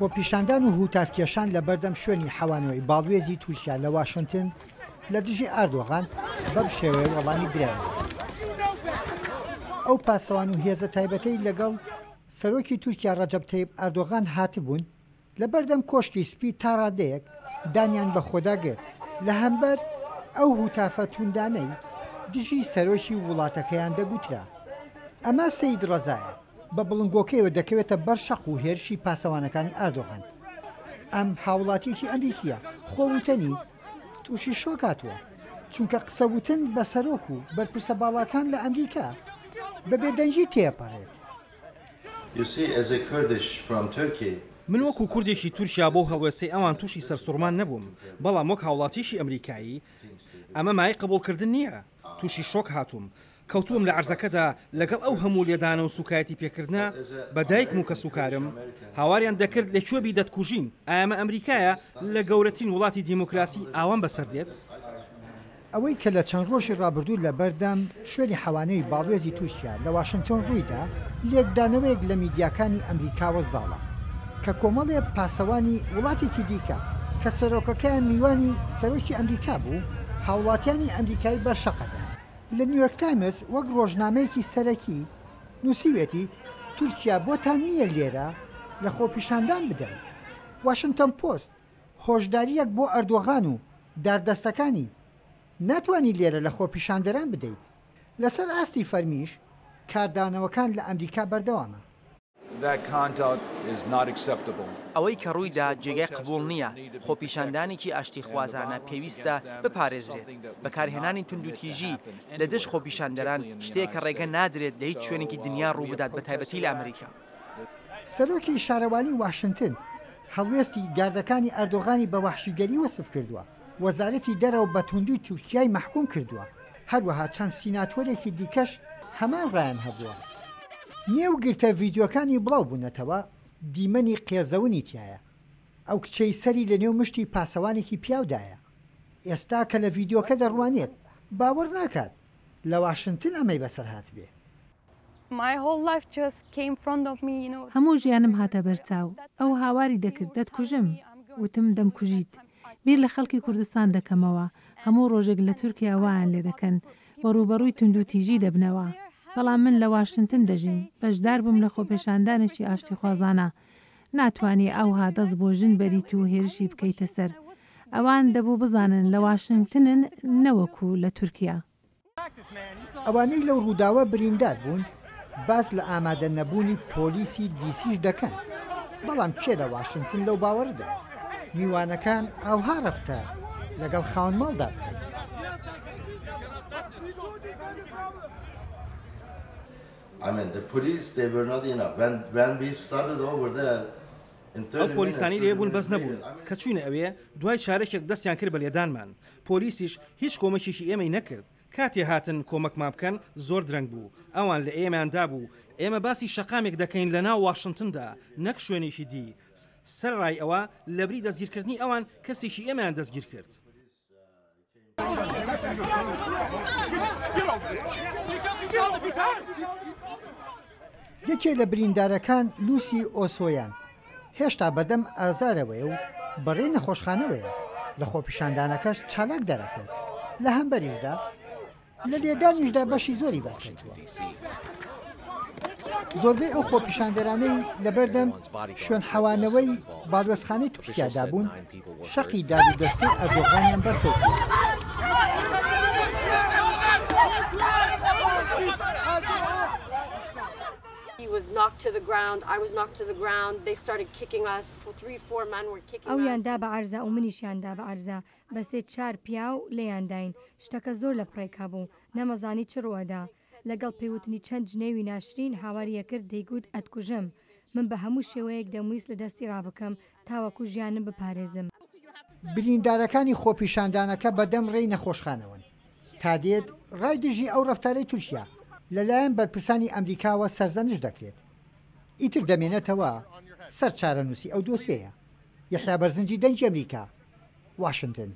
خۆپیشاندان و هوتافکێشان لە بەردەم شوێنی حەوانەوەی باڵوێزی تورکیا لە واشنتن لە دژی ئاردۆغان بەم شێوەیە وەڵامی درایەوە. ئەو پاسەوان و هێزە تایبەتەی لەگەڵ سەرۆکی تورکیا ڕەجەب تەیب ئاردۆغان هاتبوون، لە بەردەم کۆشکی سپی تا ڕادەیەک دانیان بە خۆدا گرت لە هەمبەر ئەو هوتافە توندانەی دژی سەرۆکی وڵاتەکەیان دەگوترا. ئەمە سەید ڕەزایە بە بڵندگۆکەیەوە دەکەوێتە بەر شەق و هێرشی پاسەوانەکانی ئاردۆغان. ئەم هاوڵاتیەکی ئەمریکییە خۆ وتەنی تووشی شۆک هاتووە، چونکە قسە وتن بە سەرۆک و بەرپرسە باڵاکان لە ئەمریکا بە بێدەنگی تێپەڕێت. من وەکو کوردێکی تورکیا بەو هەڵوێستەی ئەوان تووشی سەرسوڕمان نەبووم، بەڵام وەک هاوڵاتییەکی ئەمریکایی ئەمە مایەی قبوڵکردن نییە، تووشی شۆک هاتووم، کەوتووم لە عەرزەکەدا لەگەڵ ئەو هەموو لێدانە و سوکایەتی پێکردنە بە دایکم و کەسوکارم، هاواریان دەکرد لە کوێ بی دەتکوژین، ئایا ئەمە ئەمریکایە لە گەورەترین وڵاتی دیموکراسی ئاوام بەسەر دێت؟ ئەوەی کە لە چەند ڕۆژی ڕابردوو لە بەردەم شوێنی حەوانەی باڵوێزی تورکیا لە واشنتۆن ڕوویدا، لێکدانەوەیەک لە میدیاکانی ئەمریکاوە زاڵە کە کۆمەڵێ پاسەوانی وڵاتێکی دیکە کە سەرۆکەکەیان میوانی سەرۆکی ئەمریکا بوو، هاوڵاتیانی ئەمریکایی بەر شەقە دان. لە نیویۆرک تایمز وەک ڕۆژنامەیەکی سەرەکی نووسیوێتی، تورکیا بۆتان نییە لێرە لە خۆپیشاندان بدەن. واشنتۆن پۆست هۆشدارییەک بۆ ئەردۆغان و داردەستەکانی، ناتوانی لێرە لە خۆپیشاندەران بدەیت. لەسەر ئاستی فەرمیش کاردانەوەکان لە ئەمریکا بەردەوامە. ئەوەی کە ڕوویدا جێگای قبوڵ نییە، خۆپیشاندانێکی ئاشتیخوازانە پێویستە بپارێزرێت، بەکارهێنانی توندوتیژی لە دژ خۆپیشاندەران شتێکە ڕێگە نادرێت لە هیچ شوێنێکی دنیا ڕووبدات بەتایبەتی لە ئەمریکا. سەرۆکی شارەوانی واشنتن هەڵوێستی گاردەکانی ئەردۆغانی بە وەحشیگەری وەسف کردووە، وەزارەتی دەرەوە بە توندی تورکیای مەحکوم کردووە، هەروەها چەند سیناتۆرێکی دیکەش هەمان ڕایان هەبووە. نێو گرتە ڤیدیۆکانی بڵاو بوونەتەوە دیمەنی قێزەونی تیایە، ئەو کچەی سەری لەنێو مشتی پاسەوانێکی پیاودایە، ئێستا کە لە ڤیدیۆکە دەڕوانێت باوەڕ ناکات لە واشنتن ئەمەی بەسەر هاتبێ. هەموو ژیانم هاتە بەرچاو. ئەو هاواری دەکرد دەتکوژم. وتم دەمکوژیت. بیر لە خەڵکی کوردستان دەکەمەوە، هەموو ڕۆژێک لە تورکیا وایان لێدەکەن و ڕووبەڕووی توندوتیژی دەبنەوە. بەڵام من لە واشنتن دەژیم، بەشدار بووم لە خۆپێشاندانێکی ئاشتیخوازانە. ناتوانی ئەوها دەست بۆ ژن بەریت و هێرشی بکەیتە سەر. ئەوان دەبوو بزانن لە واشنگتنن نەوەکو لە تورکیا. ئەوانەی لەو ڕووداوە بریندار بوون باس لە ئامادە نەبوونی پۆلیسی دیسیش دەکەن، بەڵام کێ لە واشنتن لەو باوەڕدایە میوانەکان ئاوها ڕەفتار لەگەڵ خاوەن ماڵدا بکەن؟ ئەو پۆلیسانەی لەوێ بوون بەس نەبوون، کە چووینە ئەوێ دوای چارەکێک دەستیان کرد بە لێدانمان، پۆلیسیش هیچ کۆمەکێکی ئێمەی نەکرد، کاتێ هاتن کۆمەکمان بکەن زۆر درەنگ بوو، ئەوان لە ئێمەیان دابوو، ئێمە باسی شەقامێک دەکەین لەناو واشنتندا نەک شوێنێکی دی، سەرەڕای ئەوە لەبری دەستگیرکردنی ئەوان کەسێکی ئێمەیان دەستگیرکرد. یەکێ لە بریندارەکان لوسی ئۆسۆیان هێشتا بەدەم ئازارەوەیە و بەڕێی نەخۆشخانەوەیە، لە خۆپیشاندانەکەش چالاک دەرەکەوت، لە هەمبەریشدا لە لێدانیشدا بەشی زۆری بەرکەوتووە. زۆربەی ئەو خۆپیشاندەرانەی لەبەردەم شوێنحەوانەوەی باڵیۆزخانەی تورکیادا بوون، شەقی دار و دەستەی ئەردۆغانیان بەرکەوتووە. ئەویان دا بە عەرزا و منیشیان دا بە عەرزا. بە سێ چار پیاو لێیان داین. شتەکە زۆر لە پڕێکا بوو. نەمەزانی چ ڕووئەدا. لەگەڵ پێوتنی چەند جنێوی ناشرین هاواری ئەکرد دەیگوت ئەتکوژم. من بە هەموو شێوەیەک دەمویست لە دەستی ڕابکەم تاوەکو ژیانم بپارێزم. بریندارەکانی خۆپیشاندانەکە بەدەم ڕێی نەخۆشخانەوەن. تا دێت ڕای دژی ئەو ڕەفتارەی تورکیا لەلایەن بەرپرسانی ئەمریکاوە سەرزەنشت دەکرێت. ئیتر دەمێنێتەوە سەر چارەنووسی ئەو دۆسیەیە. یەحیا بەرزنجی دەنگی ئەمریکا، واشنتن.